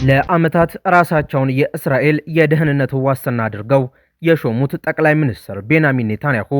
ለዓመታት ራሳቸውን የእስራኤል የደህንነት ዋስትና አድርገው የሾሙት ጠቅላይ ሚኒስትር ቤንያሚን ኔታንያሁ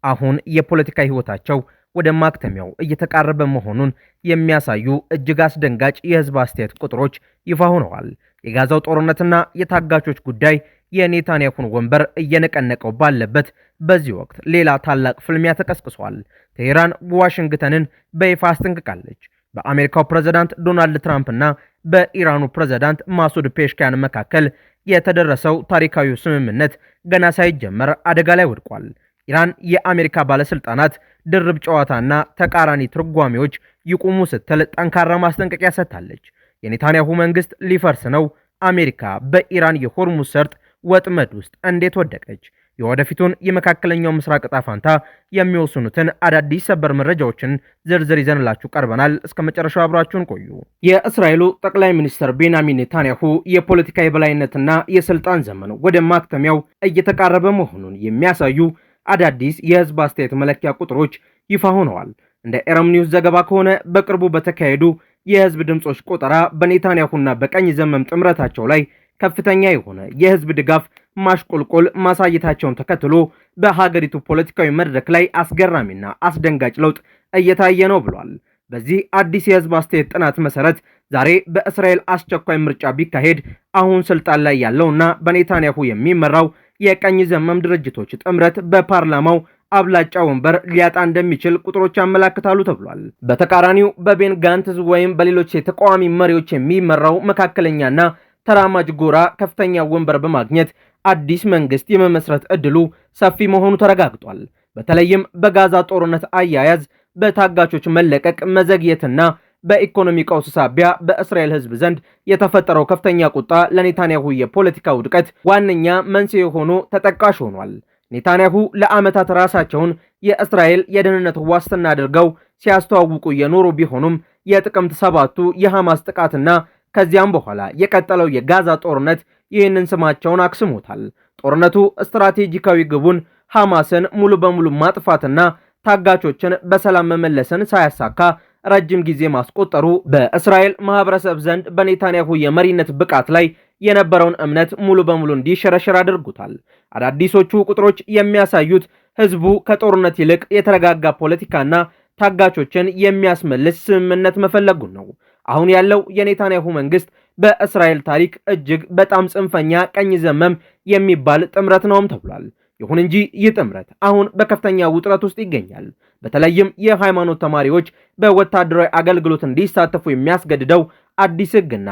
አሁን የፖለቲካ ሕይወታቸው ወደ ማክተሚያው እየተቃረበ መሆኑን የሚያሳዩ እጅግ አስደንጋጭ የሕዝብ አስተያየት ቁጥሮች ይፋ ሆነዋል። የጋዛው ጦርነትና የታጋቾች ጉዳይ የኔታንያሁን ወንበር እየነቀነቀው ባለበት በዚህ ወቅት ሌላ ታላቅ ፍልሚያ ተቀስቅሷል። ቴሄራን ዋሽንግተንን በይፋ አስጠንቅቃለች። በአሜሪካው ፕሬዝዳንት ዶናልድ ትራምፕና በኢራኑ ፕሬዝዳንት ማሱድ ፔሽኪያን መካከል የተደረሰው ታሪካዊ ስምምነት ገና ሳይጀመር አደጋ ላይ ወድቋል። ኢራን የአሜሪካ ባለስልጣናት ድርብ ጨዋታና ተቃራኒ ትርጓሜዎች ይቁሙ ስትል ጠንካራ ማስጠንቀቂያ ሰጥታለች። የኔታንያሁ መንግስት ሊፈርስ ነው፣ አሜሪካ በኢራን የሆርሙዝ ሰርጥ ወጥመድ ውስጥ እንዴት ወደቀች? የወደፊቱን የመካከለኛው ምስራቅ ዕጣ ፋንታ የሚወስኑትን አዳዲስ ሰበር መረጃዎችን ዝርዝር ይዘንላችሁ ቀርበናል። እስከ መጨረሻው አብራችሁን ቆዩ። የእስራኤሉ ጠቅላይ ሚኒስትር ቤንያሚን ኔታንያሁ የፖለቲካ የበላይነትና የስልጣን ዘመን ወደ ማክተሚያው እየተቃረበ መሆኑን የሚያሳዩ አዳዲስ የህዝብ አስተያየት መለኪያ ቁጥሮች ይፋ ሆነዋል። እንደ ኤረም ኒውስ ዘገባ ከሆነ በቅርቡ በተካሄዱ የህዝብ ድምጾች ቆጠራ በኔታንያሁና በቀኝ ዘመም ጥምረታቸው ላይ ከፍተኛ የሆነ የህዝብ ድጋፍ ማሽቆልቆል ማሳየታቸውን ተከትሎ በሀገሪቱ ፖለቲካዊ መድረክ ላይ አስገራሚና አስደንጋጭ ለውጥ እየታየ ነው ብሏል። በዚህ አዲስ የህዝብ አስተያየት ጥናት መሰረት ዛሬ በእስራኤል አስቸኳይ ምርጫ ቢካሄድ አሁን ስልጣን ላይ ያለውና በኔታንያሁ የሚመራው የቀኝ ዘመም ድርጅቶች ጥምረት በፓርላማው አብላጫ ወንበር ሊያጣ እንደሚችል ቁጥሮች ያመላክታሉ ተብሏል። በተቃራኒው በቤን ጋንትዝ ወይም በሌሎች የተቃዋሚ መሪዎች የሚመራው መካከለኛና ተራማጅ ጎራ ከፍተኛ ወንበር በማግኘት አዲስ መንግስት የመመስረት እድሉ ሰፊ መሆኑ ተረጋግጧል። በተለይም በጋዛ ጦርነት አያያዝ፣ በታጋቾች መለቀቅ መዘግየትና በኢኮኖሚ ቀውስ ሳቢያ በእስራኤል ሕዝብ ዘንድ የተፈጠረው ከፍተኛ ቁጣ ለኔታንያሁ የፖለቲካ ውድቀት ዋነኛ መንስኤ ሆኖ ተጠቃሽ ሆኗል። ኔታንያሁ ለዓመታት ራሳቸውን የእስራኤል የደህንነት ዋስትና አድርገው ሲያስተዋውቁ የኖሩ ቢሆኑም የጥቅምት 7ቱ የሐማስ ጥቃትና ከዚያም በኋላ የቀጠለው የጋዛ ጦርነት ይህንን ስማቸውን አክስሞታል። ጦርነቱ ስትራቴጂካዊ ግቡን ሐማስን ሙሉ በሙሉ ማጥፋትና ታጋቾችን በሰላም መመለስን ሳያሳካ ረጅም ጊዜ ማስቆጠሩ በእስራኤል ማህበረሰብ ዘንድ በኔታንያሁ የመሪነት ብቃት ላይ የነበረውን እምነት ሙሉ በሙሉ እንዲሸረሸር አድርጎታል። አዳዲሶቹ ቁጥሮች የሚያሳዩት ህዝቡ ከጦርነት ይልቅ የተረጋጋ ፖለቲካና ታጋቾችን የሚያስመልስ ስምምነት መፈለጉን ነው። አሁን ያለው የኔታንያሁ መንግስት በእስራኤል ታሪክ እጅግ በጣም ጽንፈኛ ቀኝ ዘመም የሚባል ጥምረት ነውም ተብሏል። ይሁን እንጂ ይህ ጥምረት አሁን በከፍተኛ ውጥረት ውስጥ ይገኛል። በተለይም የሃይማኖት ተማሪዎች በወታደራዊ አገልግሎት እንዲሳተፉ የሚያስገድደው አዲስ ህግና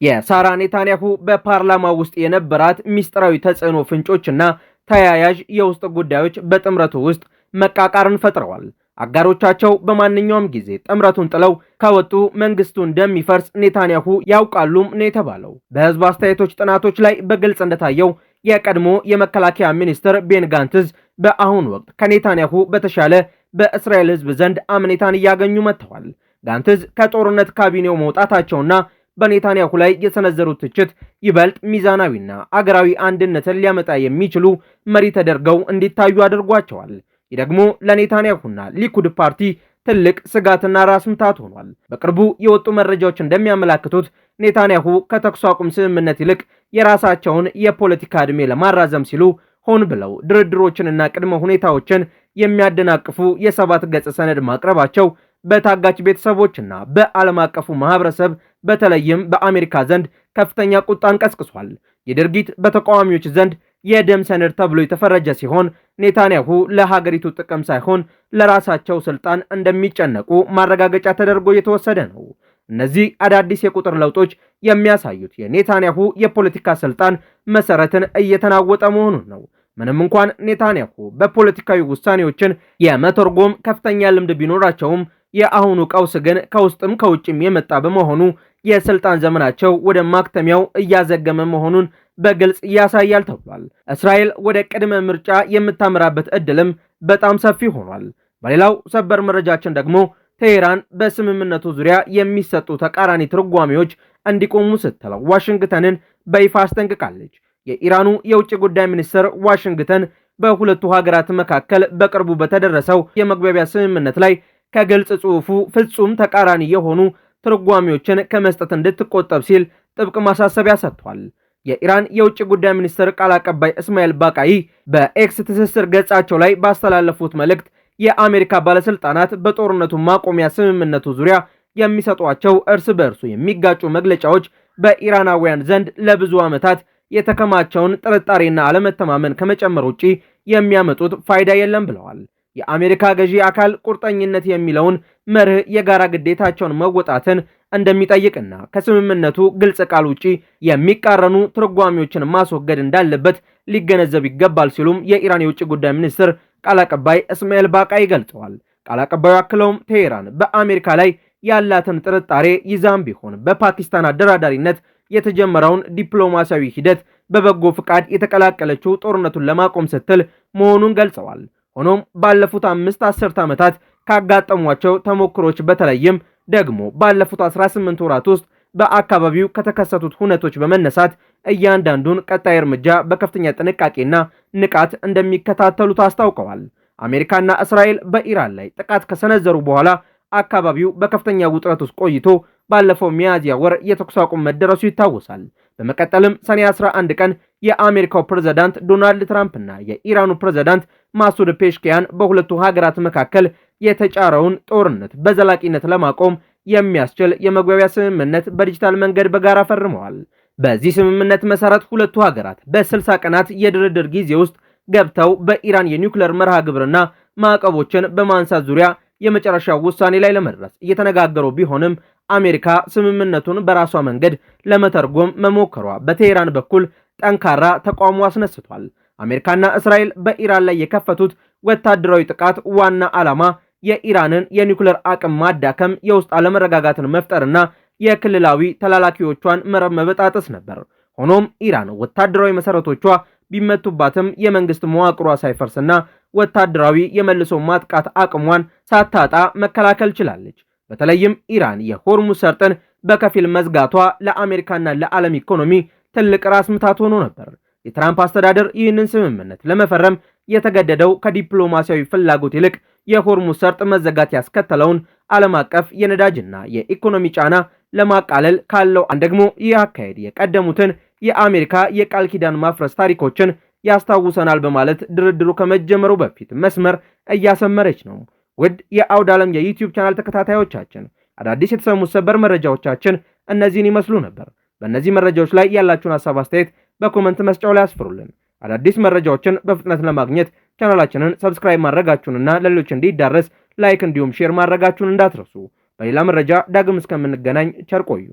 የሳራ ኔታንያሁ በፓርላማ ውስጥ የነበራት ሚስጥራዊ ተጽዕኖ ፍንጮችና ተያያዥ የውስጥ ጉዳዮች በጥምረቱ ውስጥ መቃቃርን ፈጥረዋል። አጋሮቻቸው በማንኛውም ጊዜ ጥምረቱን ጥለው ከወጡ መንግስቱ እንደሚፈርስ ኔታንያሁ ያውቃሉም ነው የተባለው። በህዝብ አስተያየቶች ጥናቶች ላይ በግልጽ እንደታየው የቀድሞ የመከላከያ ሚኒስትር ቤን ጋንትዝ በአሁኑ ወቅት ከኔታንያሁ በተሻለ በእስራኤል ህዝብ ዘንድ አመኔታን እያገኙ መጥተዋል። ጋንትዝ ከጦርነት ካቢኔው መውጣታቸውና በኔታንያሁ ላይ የሰነዘሩት ትችት ይበልጥ ሚዛናዊና አገራዊ አንድነትን ሊያመጣ የሚችሉ መሪ ተደርገው እንዲታዩ አድርጓቸዋል። ይህ ደግሞ ለኔታንያሁና ሊኩድ ፓርቲ ትልቅ ስጋትና ራስ ምታት ሆኗል። በቅርቡ የወጡ መረጃዎች እንደሚያመላክቱት ኔታንያሁ ከተኩስ አቁም ስምምነት ይልቅ የራሳቸውን የፖለቲካ ዕድሜ ለማራዘም ሲሉ ሆን ብለው ድርድሮችንና ቅድመ ሁኔታዎችን የሚያደናቅፉ የ7 ገጽ ሰነድ ማቅረባቸው በታጋች ቤተሰቦችና በዓለም አቀፉ ማህበረሰብ በተለይም በአሜሪካ ዘንድ ከፍተኛ ቁጣን ቀስቅሷል። ይህ ድርጊት በተቃዋሚዎች ዘንድ የደም ሰነድ ተብሎ የተፈረጀ ሲሆን ኔታንያሁ ለሀገሪቱ ጥቅም ሳይሆን ለራሳቸው ስልጣን እንደሚጨነቁ ማረጋገጫ ተደርጎ እየተወሰደ ነው። እነዚህ አዳዲስ የቁጥር ለውጦች የሚያሳዩት የኔታንያሁ የፖለቲካ ስልጣን መሰረትን እየተናወጠ መሆኑን ነው። ምንም እንኳን ኔታንያሁ በፖለቲካዊ ውሳኔዎችን የመተርጎም ከፍተኛ ልምድ ቢኖራቸውም የአሁኑ ቀውስ ግን ከውስጥም ከውጭም የመጣ በመሆኑ የስልጣን ዘመናቸው ወደ ማክተሚያው እያዘገመ መሆኑን በግልጽ ያሳያል ተብሏል። እስራኤል ወደ ቅድመ ምርጫ የምታመራበት እድልም በጣም ሰፊ ሆኗል። በሌላው ሰበር መረጃችን ደግሞ ቴሄራን በስምምነቱ ዙሪያ የሚሰጡ ተቃራኒ ትርጓሜዎች እንዲቆሙ ስትል ዋሽንግተንን በይፋ አስጠንቅቃለች። የኢራኑ የውጭ ጉዳይ ሚኒስትር ዋሽንግተን በሁለቱ ሀገራት መካከል በቅርቡ በተደረሰው የመግባቢያ ስምምነት ላይ ከግልጽ ጽሑፉ ፍጹም ተቃራኒ የሆኑ ትርጓሜዎችን ከመስጠት እንድትቆጠብ ሲል ጥብቅ ማሳሰቢያ ሰጥቷል። የኢራን የውጭ ጉዳይ ሚኒስትር ቃል አቀባይ እስማኤል ባቃይ በኤክስ ትስስር ገጻቸው ላይ ባስተላለፉት መልእክት የአሜሪካ ባለስልጣናት በጦርነቱ ማቆሚያ ስምምነቱ ዙሪያ የሚሰጧቸው እርስ በእርሱ የሚጋጩ መግለጫዎች በኢራናውያን ዘንድ ለብዙ ዓመታት የተከማቸውን ጥርጣሬና አለመተማመን ከመጨመር ውጪ የሚያመጡት ፋይዳ የለም ብለዋል። የአሜሪካ ገዢ አካል ቁርጠኝነት የሚለውን መርህ የጋራ ግዴታቸውን መወጣትን እንደሚጠይቅና ከስምምነቱ ግልጽ ቃል ውጪ የሚቃረኑ ትርጓሜዎችን ማስወገድ እንዳለበት ሊገነዘብ ይገባል ሲሉም የኢራን የውጭ ጉዳይ ሚኒስትር ቃል አቀባይ እስማኤል ባቃይ ገልጸዋል። ቃል አቀባዩ አክለውም ቴሄራን በአሜሪካ ላይ ያላትን ጥርጣሬ ይዛም ቢሆን በፓኪስታን አደራዳሪነት የተጀመረውን ዲፕሎማሲያዊ ሂደት በበጎ ፍቃድ የተቀላቀለችው ጦርነቱን ለማቆም ስትል መሆኑን ገልጸዋል። ሆኖም ባለፉት 5 አስርት ዓመታት ካጋጠሟቸው ተሞክሮች በተለይም ደግሞ ባለፉት 18 ወራት ውስጥ በአካባቢው ከተከሰቱት ሁነቶች በመነሳት እያንዳንዱን ቀጣይ እርምጃ በከፍተኛ ጥንቃቄና ንቃት እንደሚከታተሉት አስታውቀዋል። አሜሪካና እስራኤል በኢራን ላይ ጥቃት ከሰነዘሩ በኋላ አካባቢው በከፍተኛ ውጥረት ውስጥ ቆይቶ ባለፈው ሚያዝያ ወር የተኩስ አቁም መደረሱ ይታወሳል። በመቀጠልም ሰኔ 11 ቀን የአሜሪካው ፕሬዝዳንት ዶናልድ ትራምፕና የኢራኑ ፕሬዝዳንት ማሱድ ፔሽኪያን በሁለቱ ሀገራት መካከል የተጫረውን ጦርነት በዘላቂነት ለማቆም የሚያስችል የመግባቢያ ስምምነት በዲጂታል መንገድ በጋራ ፈርመዋል። በዚህ ስምምነት መሰረት ሁለቱ ሀገራት በ60 ቀናት የድርድር ጊዜ ውስጥ ገብተው በኢራን የኒውክሌር መርሃ ግብርና ማዕቀቦችን በማንሳት ዙሪያ የመጨረሻው ውሳኔ ላይ ለመድረስ እየተነጋገሩ ቢሆንም አሜሪካ ስምምነቱን በራሷ መንገድ ለመተርጎም መሞከሯ በቴሄራን በኩል ጠንካራ ተቃውሞ አስነስቷል። አሜሪካና እስራኤል በኢራን ላይ የከፈቱት ወታደራዊ ጥቃት ዋና ዓላማ የኢራንን የኒውክሌር አቅም ማዳከም፣ የውስጥ አለመረጋጋትን መፍጠርና የክልላዊ ተላላኪዎቿን መረብ መበጣጠስ ነበር። ሆኖም ኢራን ወታደራዊ መሰረቶቿ ቢመቱባትም የመንግስት መዋቅሯ ሳይፈርስና ወታደራዊ የመልሶ ማጥቃት አቅሟን ሳታጣ መከላከል ችላለች። በተለይም ኢራን የሆርሙዝ ሰርጥን በከፊል መዝጋቷ ለአሜሪካና ለዓለም ኢኮኖሚ ትልቅ ራስ ምታት ሆኖ ነበር። የትራምፕ አስተዳደር ይህንን ስምምነት ለመፈረም የተገደደው ከዲፕሎማሲያዊ ፍላጎት ይልቅ የሆርሙዝ ሰርጥ መዘጋት ያስከተለውን ዓለም አቀፍ የነዳጅና የኢኮኖሚ ጫና ለማቃለል ካለው ደግሞ ይህ አካሄድ የቀደሙትን የአሜሪካ የቃል ኪዳን ማፍረስ ታሪኮችን ያስታውሰናል በማለት ድርድሩ ከመጀመሩ በፊት መስመር እያሰመረች ነው። ውድ የአውደ ዓለም የዩቲዩብ ቻናል ተከታታዮቻችን አዳዲስ የተሰሙ ሰበር መረጃዎቻችን እነዚህን ይመስሉ ነበር። በእነዚህ መረጃዎች ላይ ያላችሁን ሀሳብ አስተያየት በ comment መስጫው ላይ አስፍሩልን። አዳዲስ መረጃዎችን በፍጥነት ለማግኘት ቻናላችንን subscribe ማድረጋችሁንና ለሌሎች እንዲዳረስ like እንዲሁም share ማድረጋችሁን እንዳትረሱ። በሌላ መረጃ ዳግም እስከምንገናኝ ቸር ቆዩ።